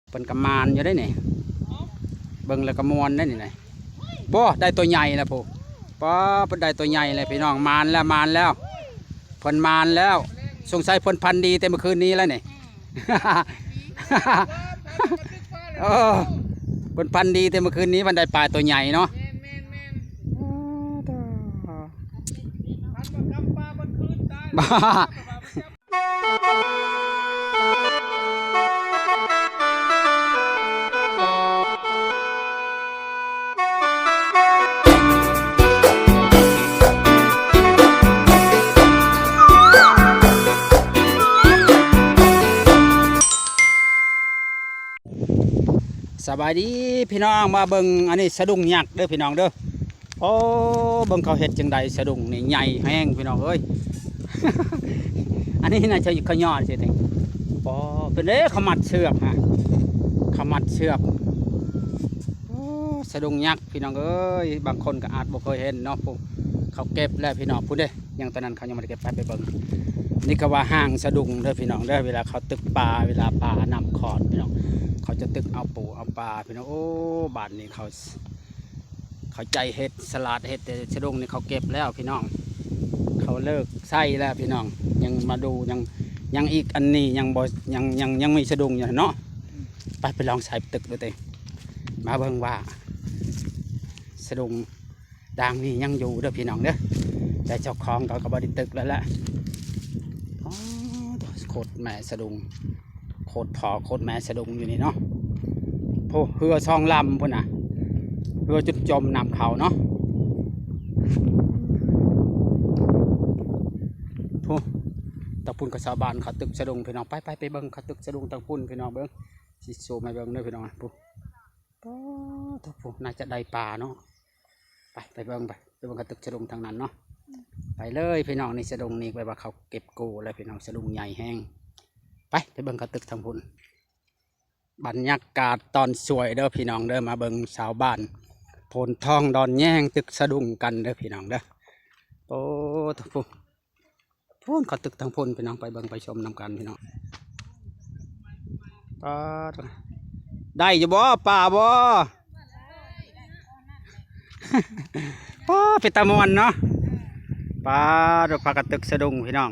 ເພິ່ນກໍໝານຢູ່ເດ້ນີ້ ເບິ່ງແລ້ວກໍມ່ວນເດ້ນີ້ນະ. ບໍ່ ໄດ້ຕົວໃຫຍ່ແລ້ວພຸ້ນ ປ້າ ເພິ່ນໄດ້ຕົວໃຫຍ່ແລ້ວພີ່ນ້ອງ ໝານແລ້ວ ໝານແລ້ວ ເພິ່ນໝານແລ້ວ. ສົງໄສເພິ່ນຝັນດີແຕ່ມື້ຄືນນີ້ແລ້ວນີ້ ເອີ ເພິ່ນຝັນດີແຕ່ມື້ຄືນນີ້ ມັນໄດ້ປາຕົວໃຫຍ່ເນາະ. ສະບາຍດີພີ່ນ້ອງ ມາເບິ່ງອັນນີ້ສະດຸ້ງຍັກເດີພີ່ນ້ອງເດີ. ໂອ້ ເບິ່ງເຂົາເຮັດຈັ່ງໃດ ສະດຸ້ງນີ້ໃຫຍ່ແຮງພີ່ນ້ອງເອີຍ. ອັນນີ້ໜ້າຈະຂະຫຍອດຊິຕິ ບໍ່ ເປັນເດ້ ເຂົາມັດເຊືອກຫັ້ນ ເຂົາມັດເຊືອກ. ໂອ້ ສະດຸ້ງຍັກພີ່ນ້ອງເອີຍ ບາງຄົນກໍອາດບໍ່ເຄີຍເຫັນເນາະ ຜູ້ເຂົາເກັບແລ້ວພີ່ນ້ອງ ຜູ້ເດ້ ຍັງຕອນນັ້ນເຂົາຍັງບໍ່ໄດ້ເກັບ ໄປ ໄປເບິ່ງ. ນີ້ກໍວ່າຫາງສະດຸ້ງເດີພີ່ນ້ອງເດີ ເວລາເຂົາຕຶກປາ ເວລາປານ້ຳຂອດພີ່ນ້ອງ ເຂົາຈະຕຶກເອົາປູເອົາປາພີ່ນ້ອງ. ໂອ້ ບາດນີ້ເຂົາ ເຂົາໃຈເຮັດສະຫຼາດເຮັດ ແຕ່ສະດຸ້ງນີ້ເຂົາເກັບແລ້ວພີ່ນ້ອງ ເຂົາເລີກໃຊ້ແລ້ວພີ່ນ້ອງ. ຍັງມາດູ ຍັງ ຍັງອີກອັນນີ້ ຍັງບໍ່ ຍັງ ຍັງ ຍັງມີສະດຸ້ງຢູ່ເນາະ. ໄປ ໄປລອງໃສ່ຕຶກດູຕິ ມາເບິ່ງວ່າສະດຸ້ງດ່າງນີ້ຍັງຢູ່ເດີພີ່ນ້ອງເດີ ແຕ່ເຈົ້າຂອງເຂົາກໍບໍ່ໄດ້ຕຶກແລ້ວແຫຼະ. ອໍ ໂຄດແມ່ສະດຸ້ງ ໂຄດພໍ່ໂຄດແມ່ສະດຸ້ງຢູ່ນີ້ເນາະ. ໂອ້ ເຮືອສອງລຳພຸ້ນນະ ເຮືອຈົນຈົມນ້ຳເຂົ້າເນາະ. ໂອ້ ຕາງພຸ້ນກໍຊາວບ້ານເຂົາຕຶກສະດຸ້ງພີ່ນ້ອງ ໄປ ໄປ ໄປເບິ່ງເຂົາຕຶກສະດຸ້ງຕາງພຸ້ນພີ່ນ້ອງເບິ່ງ ຊິຊູມໃຫ້ເບິ່ງເດີພີ່ນ້ອງ. ໂອ້ ປ້າ ໂທ້ ໜ້າຈະໄດ້ປາເນາະ. ໄປ ໄປເບິ່ງ ໄປ ໄປເບິ່ງເຂົາຕຶກສະດຸ້ງທາງນັ້ນເນາະ. ໄປເລີຍພີ່ນ້ອງ ນີ້ສະດຸ້ງນີ້ແປວ່າເຂົາເກັບກູ້ແລ້ວພີ່ນ້ອງ ສະດຸ້ງໃຫຍ່ແຮງ. ໄປ ໄປເບິ່ງເຂົາຕຶກທາງພຸ້ນ. ບັນຍາກາດຕອນສວຍເດີພີ່ນ້ອງເດີ ມາເບິ່ງຊາວບ້ານໂພນທອງດອນແຍງຕຶກສະດຸ້ງກັນເດີພີ່ນ້ອງເດີ. ໂອ້ ໂທ້ ພຸ້ນ ເຂົາຕຶກທາງພຸ້ນພີ່ນ້ອງ ໄປເບິ່ງໄປຊົມນຳກັນພີ່ນ້ອງ. ປາດ ໄດ້ຢູ່ບໍ່ ປາບໍ່? ປ້າ ເປັນຕາມ່ວນເນາະ ປາດ ພາກັນຕຶກສະດຸ້ງພີ່ນ້ອງ.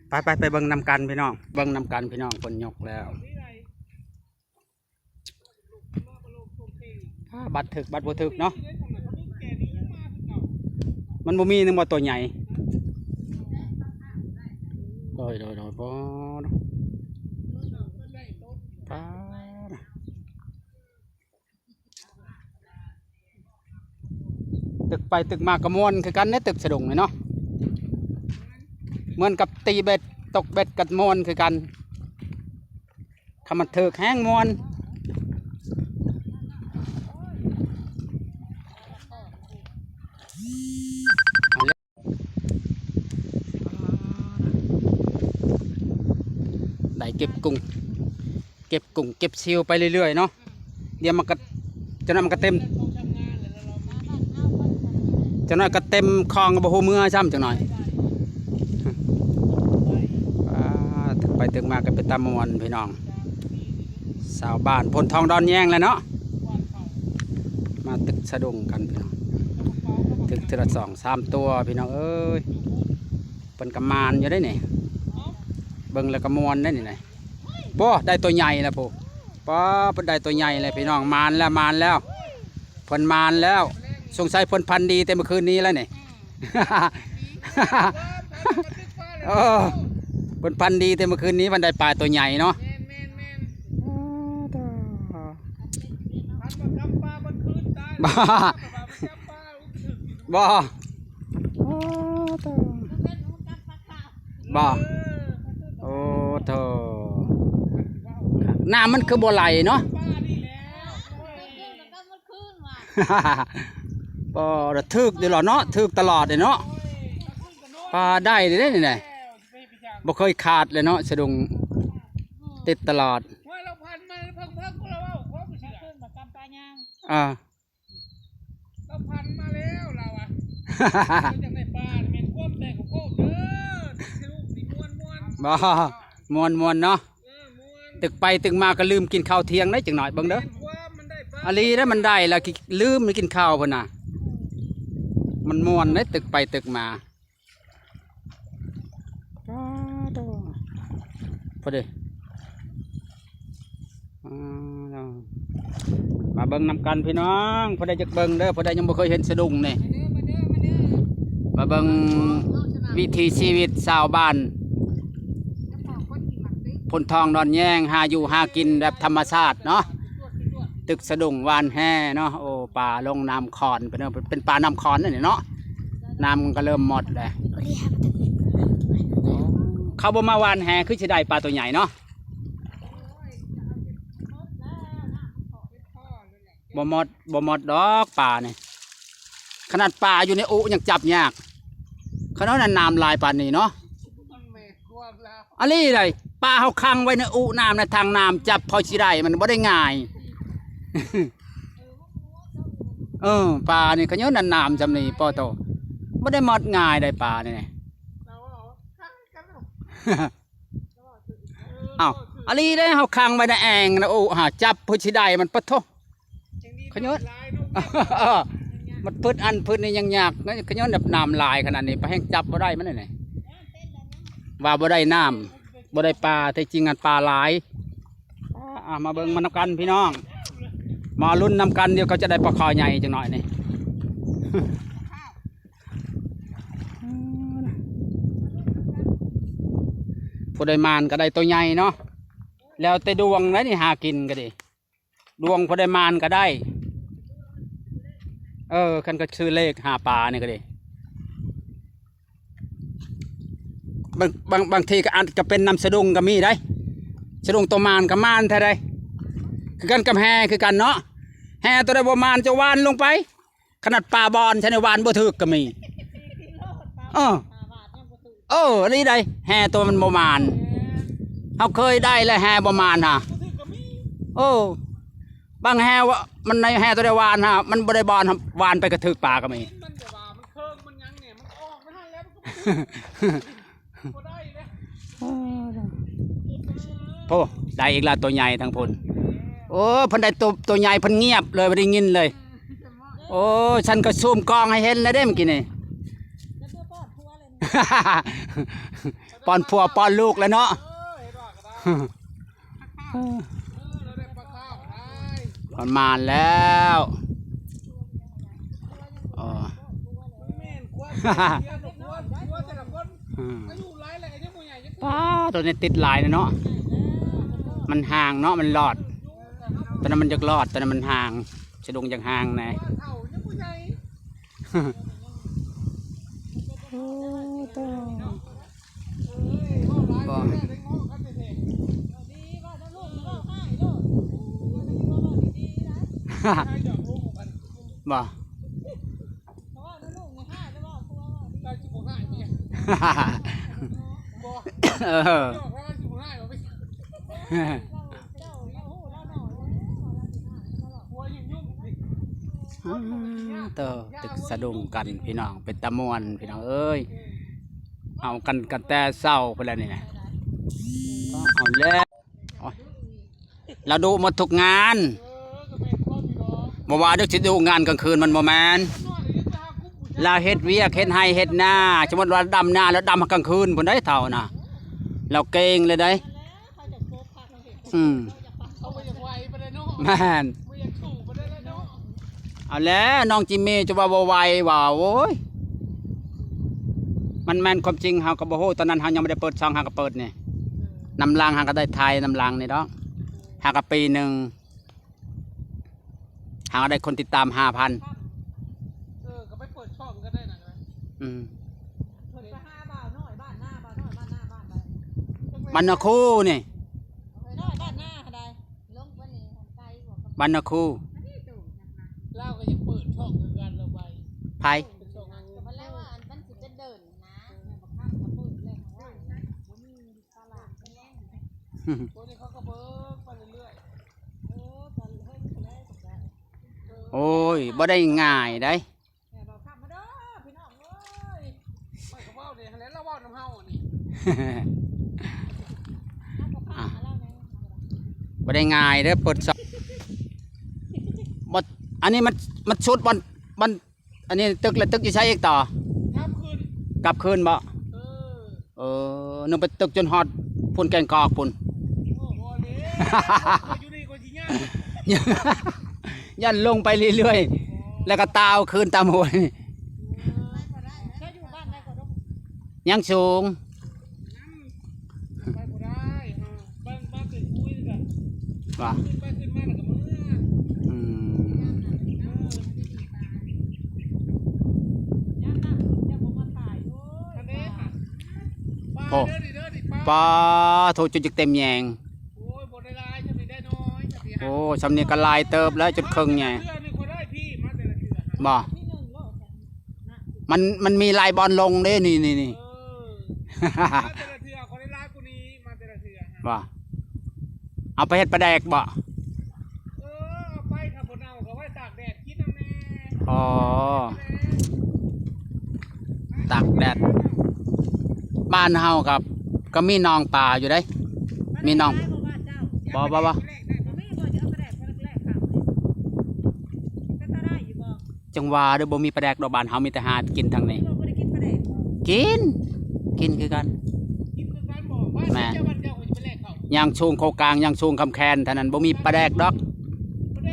ໄປ ໄປ ໄປເບິ່ງນຳກັນພີ່ນ້ອງ ເບິ່ງນຳກັນພີ່ນ້ອງ ເພິ່ນຍົກແລ້ວ. ອ່າ ບັດຖືກບັດບໍ່ຖືກເນາະ ມັນບໍ່ມີໜຶ່ງວ່າຕົວໃຫຍ່. ໂດຍ ໂດຍ ໂດຍ ບໍ່ ປາດ ຕຶກໄປຕຶກມາກໍມ່ວນຄືກັນເດ້ ຕຶກສະດຸ້ງນີ້ເນາະ ເໝືອນກັບຕີເບັດ ຕົກເບັດກໍມ່ວນຄືກັນ. ຄັນມັນຖືກແຮງມ່ວນ. ໄດ້ເກັບກຸ້ງ ເກັບກຸ້ງເກັບຊິວໄປເລື້ອຍໆເນາະ. ດຽວມັນກໍ ຈັກໜ້ອຍມັນກໍເຕັມ ຈັກໜ້ອຍກໍເຕັມຄອງ ກໍບໍ່ຮູ້ເມືອຊ້ຳຈັກໜ້ອຍ. ອ່າ ຕຶກໄປຕຶກມາກໍເປັນຕາມ່ວນພີ່ນ້ອງ ຊາວບ້ານໂພນທອງດອນແຍງແຫຼະເນາະ ມາຕຶກສະດຸ້ງກັນພີ່ນ້ອງ ຕຶກເທື່ອລະສອງສາມຕົວພີ່ນ້ອງເອີຍ. ເພິ່ນກໍໝານຢູ່ເດ້ນີ້ ເບິ່ງແລ້ວກໍມ່ວນເດ້ນີ້ນະ. ບໍ່ ໄດ້ຕົວໃຫຍ່ແລ້ວພຸ້ນ ປ້າ ເພິ່ນໄດ້ຕົວໃຫຍ່ແລ້ວພີ່ນ້ອງ ໝານແລ້ວ ໝານແລ້ວ ເພິ່ນໝານແລ້ວ. ສົງໄສເພິ່ນຝັນດີແຕ່ມື້ຄືນນີ້ແລ້ວນີ້ ເອີ ເພິ່ນຝັນດີແຕ່ມື້ຄືນນີ້ ມັນໄດ້ປາຕົວໃຫຍ່ເນາະ. ບໍ່ ບໍ່ ບໍ່ ໂອ້ໂທ້ ນ້ຳມັນຄືບໍ່ໄຫຼເນາະ. ບໍ່ ຖືກຢູ່ແລ້ວເນາະ ຖືກຕະຫຼອດເດ້ເນາະ. ປາໄດ້ເດ້ນີ້ນະ ບໍ່ເຄີຍຂາດເລີຍເນາະ ສະດຸ້ງຕິດຕະຫຼອດ. ອ່າ ລາວຝັນມາແລ້ວລາວອະ ລາວຢາກໄດ້ປານີ້ແມ່ນຄວາມແຕ່ງຂອງໂຄດເດີ. ສະດຸ້ງນີ້ມ່ວນໆ ບໍ່ ມ່ວນໆເນາະ. ເອີ ມ່ວນ ຕຶກໄປຕຶກມາກໍລືມກິນເຂົ້າທ່ຽງໄດ໋ ຈັກໜ້ອຍເບິ່ງເດີ. ອີ່ຫຼີເດ້ ມັນໄດ້ລະ ລືມກິນເຂົ້າພຸ້ນນະ. ມັນມ່ວນເດ້ ຕຶກໄປຕຶກມາ. ປາໂທ້ ພໍດີ ອາ ມາເບິ່ງນຳກັນພີ່ນ້ອງ. ຜູ້ໃດຢາກເບິ່ງເດີ ຜູ້ໃດຍັງບໍ່ເຄີຍເຫັນສະດຸງນີ້ ມາເບິ່ງວິຖີຊີວິດຊາວບ້ານໂພນທອງດອນແຍງ ຫາຢູ່ຫາກິນແບບທຳມະຊາດເນາະ. ຕຶກສະດຸງຫວ່ານແຫເນາະ. ໂອ້ ປາລົງນ້ຳຂອນ ເປັນ ເປັນປານ້ຳຂອນນີ້ເນາະ. ນ້ຳມັນກໍເລີ່ມໝົດແລ້ວ. ເຂົາບໍ່ມາຫວ່ານແຫຄືຊິໄດ້ປາໂຕໃຫຍ່ເນາະ. ບໍ່ໝົດ ບໍ່ໝົດດອກປານີ້. ຂະໜາດປາຢູ່ໃນອຸຍັງຈັບຍາກ ຂະໜາດນັ້ນນ້ຳຫຼາຍປານນີ້ເນາະ. ອີ່ຫຼີໃດ໋ ປາເຮົາຂັງໄວ້ໃນອຸນ້ຳໃນຖັງນ້ຳ ຈັບພໍຊິໄດ້ ມັນບໍ່ໄດ້ງ່າຍ. ເອີ ປານີ້ຂະຍ້ອນນັ້ນນ້ຳຊ່ຳນີ້ ປາໂທ້ ບໍ່ໄດ້ໝົດງ່າຍໃດ໋ປານີ້. ເອົ້າ ອີ່ຫຼີເດ້ ເຮົາຂັງໄວ້ໃນແອ່ງນະ ໂອ້ ຫາຈັບພຸ້ນຊິໄດ້ມັນ ປະໂທ້ ຂະຍ້ອນ ມັນປຶດອັນປຶດນີ້ຍັງຍາກ ຂະຍ້ອນແບບນ້ຳຫຼາຍຂະໜາດນີ້ ປາແຮ່ງຈັບບໍ່ໄດ້ມັນນີ້ ວ່າບໍ່ໄດ້ນ້ຳ ບໍ່ໄດ້ປາ ແທ້ຈິງຫັ້ນປາຫຼາຍ. ອ່າ ມາເບິ່ງມານຳກັນພີ່ນ້ອງ ມາລຸ້ນນຳກັນ ດຽວເຂົາຈະໄດ້ປາຄໍ່ໃຫຍ່ຈັກໜ້ອຍນີ້. ຜູ້ໃດໝານກໍໄດ້ໂຕໃຫຍ່ເນາະ ແລ້ວແຕ່ດວງໃດ໋ນີ້ ຫາກິນກໍດີ ດວງຜູ້ໃດໝານກໍໄດ້. ເອີ ຄັນກໍຊື້ເລກຫາປານີ້ກໍດີ ບາງ ບາງ ບາງທີກໍອາດຈະເປັນນຳສະດຸງກໍມີໄດ໋ ສະດຸງໂຕໝານກໍໝານແທ້ໃດ໋ ຄືກັນກັບແຮ່ຄືກັນເນາະ. ແຮ່ໂຕໃດບໍ່ໝານຈະຫວ່ານລົງໄປ ຂະໜາດປາບອນຊະນີ້ຫວ່ານບໍ່ຖືກກໍມີ. ເອີ ເອີ ອີ່ຫຼີໃດ໋ ແຮ່ໂຕມັນບໍ່ໝານ ເຮົາເຄີຍໄດ້ແລ້ວແຮ່ບໍ່ໝານຫາ. ເອີ ບາງແຮ່ວ່າມັນໃນແຮ່ໂຕໃດຫວ່ານຫາ ມັນບໍ່ໄດ້ບອນຫາ ຫວ່ານໄປກະຖືກປາກໍມີ. ໂອ້ ໄດ້ອີກແລ້ວໂຕໃຫຍ່ທາງພຸ້ນ. ໂອ້ ເພິ່ນໄດ້ໂຕ ໂຕໃຫຍ່ເພິ່ນງຽບເລີຍ ບໍ່ໄດ້ຍິນເລີຍ. ໂອ້ ສັນກໍຊູມກ້ອງໃຫ້ເຫັນແລ້ວເດ້ມື້ກີ້ນີ້ ປ້ອນຜົວປ້ອນລູກແລ້ວເນາະ. ປະມານແລ້ວ ອໍ ອືມ ປ້າ ໂຕນີ້ຕິດຫຼາຍເນາະ ມັນຫ່າງເນາະ ມັນລອດ ໂຕນັ້ນມັນຢາກລອດ ໂຕນັ້ນມັນຫ່າງ ສະດຸງຢາກຫ່າງແດ່. ໂອ້ ໂຕ ບໍ່ ບໍ່ ເອີ ອືມ ໂຕ ຕຶກສະດຸ້ງກັນພີ່ນ້ອງ ເປັນຕາມ່ວນພີ່ນ້ອງເອີຍ. ເອົາກັນ ກັນແຕ່ເຊົ້າພຸ້ນແຫຼະນີ້ນະ ເອົາແລ້ວ. ລາວດຸໝົດທຸກງານ ບໍ່ວ່າເດີ ຊິດຸງານກາງຄືນມັນບໍ່ແມ່ນ. ລາວເຮັດວຽກເຮັດໄຮ່ເຮັດນາ ສົມມຸດວ່າດຳນາ ລາວດຳກາງຄືນພຸ້ນໃດ໋ ເຖົ້ານະ ລາວເກັ່ງເລີຍໃດ໋. ອືມ ແມ່ນ ເອົາແລ້ວ ນ້ອງຈິມມີຈະວ່າບໍ່ໄຫວວ່າ ໂອ້ຍ ມັນແມ່ນຄວາມຈິງ ເຮົາກໍບໍ່ຮູ້ ຕອນນັ້ນເຮົາຍັງບໍ່ໄດ້ເປີດຊ່ອງ ຫາກໍເປີດນີ້ ນຳຫຼັງ ຫາກໍໄດ້ຖ່າຍນຳຫຼັງນີ້ດອກ ຫາກໍປີໜຶ່ງ ຫາກໍໄດ້ຄົນຕິດຕາມຫ້າພັນ. ເອີ ກໍໄປເປີດຊ່ອງກໍໄດ້ນະ. ອືມ ເພິ່ນໄປຫາບ່າວນ້ອຍບ້ານນາ ບ່າວນ້ອຍບ້ານນາ ບ້ານໃດ ບ້ານນາຄູນີ້ ນ້ອຍບ້ານນາໃດ ລົງໄປນີ້ໄກກວ່າ ບ້ານນາຄູ ລາວກໍຍັງເປີດຊ່ອງຄືກັນລະໄວ. ໃຜ? ເປີດຊ່ອງ ກໍມັນແລ້ວວ່າອັນມັນຊິເປັນເດີ່ນນະ ແມ່ນບັກຄຳກໍເປີດແລ້ວວ່າ ບໍ່ມີສາລະໄປແລ້ວ ໂອ້ຍ ເຂົາກໍເບິ່ງໄປເລື້ອຍໆ ເອີ ກໍເບິ່ງໄປແລ້ວກໍໄດ້ ໂອ້ຍ ບໍ່ໄດ້ງ່າຍໃດ໋. ແມ່ເວົ້າຄຳມາເດີພີ່ນ້ອງເອີຍ ຂ້ອຍກໍເວົ້າເດ້ ຫັ້ນແຫຼະ ລາວເວົ້ານຳເຮົາອັນນີ້ ເຮົາກໍພາມາລາວແດ່. ບໍ່ໄດ້ງ່າຍເດີ້ ເປີດຊ່ອງ ບໍ່ ອັນນີ້ມັນ ມັນສຸດບ່ອນ ບ່ອນ ອັນນີ້ຕຶກ ແລ້ວຕຶກຢູ່ໃສອີກຕໍ່? ກັບຄືນ ກັບຄືນບໍ່? ເອີ ເອີ ນຶກໄປຕຶກຈົນຮອດພຸ້ນແກງກອກພຸ້ນ ໂອ້ ບໍ່ແລ້ວ ຂ້ອຍຢູ່ນີ້ຂ້ອຍຊິຍ່າງ ຢ້ານລົງໄປເລື້ອຍໆ ແລ້ວກໍຕ່າວຄືນຕາມຫ້ວຍນີ້ ເຈົ້າຢູ່ບ້ານໃດກໍ ຍັງສູງ ໄປບໍ່ໄດ້ ເອີ ເບິ່ງ ມາເປັນຄຸຍກັນ ວ່າ ຂຶ້ນໄປຂຶ້ນມາແລ້ວກໍເມືອ ອືມ ເອີ ໂອ້ ປາໂທ ຈົນຈະເຕັມແຍງ ໂອ້ຍ ບໍ່ໄດ້ຫຼາຍ ຊ່ຳນີ້ໄດ້ນ້ອຍ ໂອ້ ຊ່ຳນີ້ກໍຫຼາຍເຕີບແລ້ວ ຈົນເຄິ່ງແຍງ ເທື່ອໜຶ່ງກໍໄດ້ ພີ່ ມາແຕ່ລະເທື່ອ ບໍ່ ມັນ ມັນມີຫຼາຍບ່ອນລົງເດ້ ນີ້ ນີ້ ນີ້ ເອີ ມາແຕ່ລະເທື່ອ ຂ້ອຍໄດ້ຫຼາຍກວ່ານີ້ ມາແຕ່ລະເທື່ອ ບໍ່ ເອົາໄປເຮັດປາແດກບໍ່? ເອີ ເອົາໄປ ຖ້າບໍ່ເນົ່າກໍໄວ້ຕາກແດດກິນນຳແດ່ ອໍ ຕາກແດດ ບ້ານເຮົາກໍ ກໍມີໜອງປາຢູ່ເດ້ ມີໜອງ ບໍ່ ບໍ່ ບໍ່ ຈັ່ງວ່າເດີ້ ບໍ່ມີປາແດກດອກ ບ້ານເຮົາມີແຕ່ຫາກິນທາງນີ້ ບໍ່ໄດ້ກິນປາແດກບໍ່? ກິນ ກິນຄືກັນ ກິນຄືກັນບໍ່? ແມ່ນ ຢ່າງສູງໂຄກາງ ຢ່າງສູງຄຳແຄນ ເທົ່ານັ້ນ ບໍ່ມີປາແດກດອກ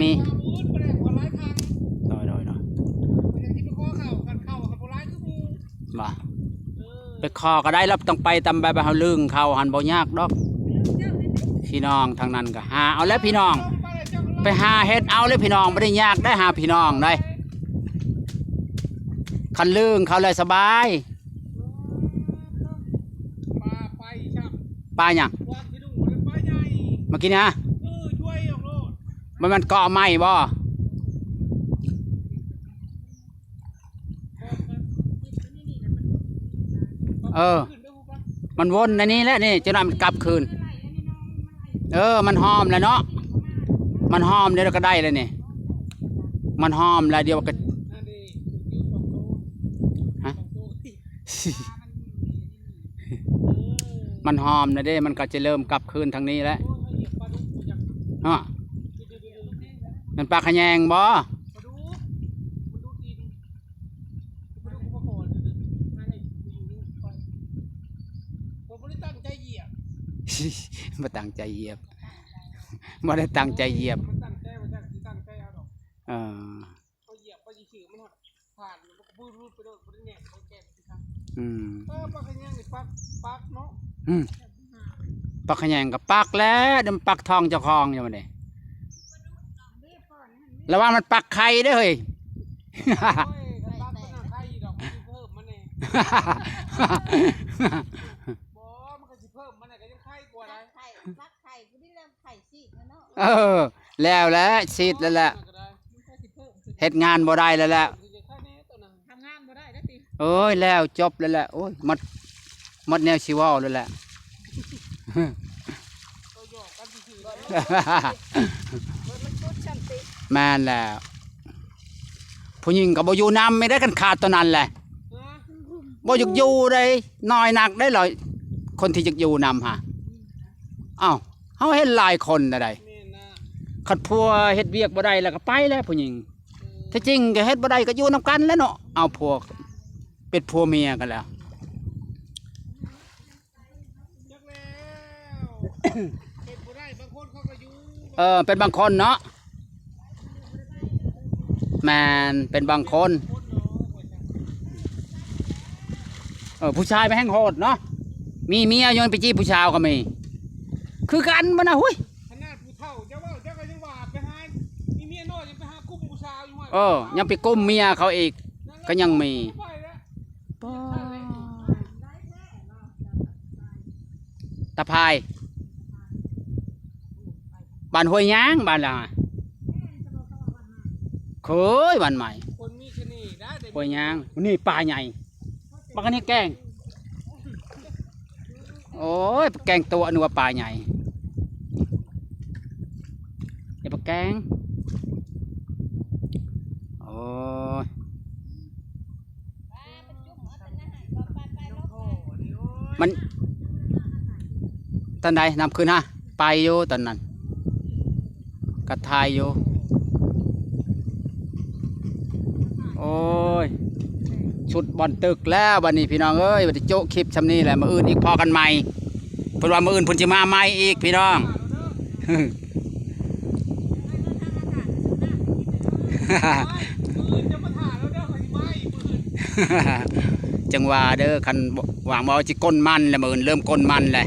ມີ ປາແດກບໍ່ຫຼາຍທາງ ໂດຍ ໂດຍ ໂດຍ ບໍ່ ໄປຂໍກໍໄດ້ ລະຕ້ອງໄປຕາມແບບເຮົາລຶ້ງເຂົ້າຫັ້ນ ບໍ່ຍາກດອກ ພີ່ນ້ອງທາງນັ້ນກໍຫາເອົາແຫຼະພີ່ນ້ອງ ໄປຫາເຮັດເອົາແຫຼະພີ່ນ້ອງ ບໍ່ໄດ້ຍາກໄດ໋ ຫາພີ່ນ້ອງໄດ໋ ຄັນລຶ້ງເຂົ້າແລ້ວສະບາຍ ປາໄປ ປາຫຍັງ? ມາກິນນະ? ເອີ ຊ່ວຍອອກໂລດ ມັນ ມັນເກາະໄມ້ບໍ່? ເອີ ມັນວົນໃນນີ້ແຫຼະນີ້ ຈັກໜ້ອຍມັນກັບຄືນ ເອີ ມັນຫອມແລ້ວເນາະ ມັນຫອມ ດຽວກໍໄດ້ແລ້ວນີ້ ມັນຫອມແລ້ວ ດຽວກໍ ຮະ? ມັນຫອມແລ້ວເດ້ ມັນກໍຈະເລີ່ມກັບຄືນທາງນີ້ແຫຼະ ເນາະ ແມ່ນປາຂະແຍງບໍ່? ບໍ່ໄດ້ຕັ້ງໃຈຢຽບ ບໍ່ຕັ້ງໃຈຢຽບ ບໍ່ໄດ້ຕັ້ງໃຈຢຽບ ເອີ ເຂົາຢຽບໄປຊື່ໆ ມັນຫາກຜ່ານ ມັນກໍວືດໆໄປໂລດ ບໍ່ໄດ້ແນມ ບໍ່ໄດ້ແກ້ນຄືກັນ ອືມ ເອີ ປາຂະແຍງນີ້ປັກ ປັກເນາະ ອືມ ປາຂະແຍງກໍປັກແລ້ວ ດຽວມັນປັກທອງເຈົ້າຂອງຢູ່ບັດນີ້ ລະວັງມັນປັກໄຂ່ເດີ້ເຮີ້ຍ ໂອ້ຍ ຄັນປັກມັນນະໄຂ່ດອກ ມັນຊິເພີ່ມມາແດ່ ບໍ່ ມັນກໍຊິເພີ່ມມາແດ່ ກໍຍັງໄຂ່ກວ່າໄດ໋ ໄຂ່ ໄຂ່ ຜູ້ນີ້ແຫຼະໄຂ່ຊີດແລ້ວເນາະ ເອີ ແລ້ວແຫຼະ ຊີດແລ້ວແຫຼະ ເຮັດງານບໍ່ໄດ້ແລ້ວແຫຼະ ທຳງານບໍ່ໄດ້ແລ້ວຕິ ໂອ້ຍ ແລ້ວ ຈົບແລ້ວແຫຼະ ໂອ້ຍ ໝົດ ໝົດແນວຊິເວົ້າແລ້ວແຫຼະ ແມ່ນແລ້ວ ຜູ້ຍິງກໍບໍ່ຢູ່ນຳ ແມ່ນໄດ້ ຄັນຂາດຕົວນັ້ນແຫຼະ ບໍ່ຢາກຢູ່ໃດ ນ້ອຍນັກໄດ໋ລະ ຄົນທີ່ຢາກຢູ່ນຳຫາ ເອົ້າ ເຮົາເຫັນຫຼາຍຄົນນະໃດ໋ ຄັນຜົວເຮັດວຽກບໍ່ໄດ້ແລ້ວກໍໄປແລ້ວຜູ້ຍິງ ແທ້ຈິງກໍເຮັດບໍ່ໄດ້ກໍຢູ່ນຳກັນແຫຼະເນາະ ເອົາຜົວ ເປັນຜົວເມຍກັນແລ້ວ ເອີ ເປັນບາງຄົນເນາະ ແມ່ນ ເປັນບາງຄົນ ເອີ ຜູ້ຊາຍມັນແຮ່ງໂຫດເນາະ ມີເມຍຍັງໄປຈີບຜູ້ສາວກໍມີ ຄືກັນບໍ່ນະ ຫຸຍ ຂະໜາດຜູ້ເຖົ້າເຈົ້າເວົ້າ ເຈົ້າກໍຍັງວ່າໄປຫາ ມີເມຍນ້ອຍຍັງໄປຫາກຸມຜູ້ສາວຢູ່ ເອີ ຍັງໄປກຸມເມຍເຂົາອີກ ກໍຍັງມີ ປາ ຕາພາຍ ບ້ານຫ້ວຍຍາງ ບ້ານລາວ ເຄີຍ ບ້ານໃໝ່ ຄົນມີສະເໜ່ດາ ຫ້ວຍຍາງ ນີ້ປາໃຫຍ່ ບັກອັນນີ້ແກງ ໂອ້ຍ ປາແກງຕົວະ ນຶກວ່າປາໃຫຍ່ ຢ່າປາແກງ ໂອ້ຍ ມັນ ຕອນໃດ ນຳຄືນຫາ ໄປຢູ່ຕອນນັ້ນ ກໍຖ່າຍຢູ່. ໂອ້ຍ ຊຸດບ່ອນຕຶກແລ້ວບັດນີ້ພີ່ນ້ອງເອີຍ, ບັດນີ້ໂຈະຄລິບຊ່ຳນີ້ແຫຼະ, ມື້ອື່ນອີກພໍ້ກັນໃໝ່. ເພິ່ນວ່າມື້ອື່ນເພິ່ນຊິມາໃໝ່ອີກພີ່ນ້ອງ. ຈັ່ງວ່າເດີ, ຄັນຫວັງວ່າຊິກົ້ນມັນແລ້ວ, ມື້ອື່ນເລີ່ມກົ້ນມັນແລ້ວ.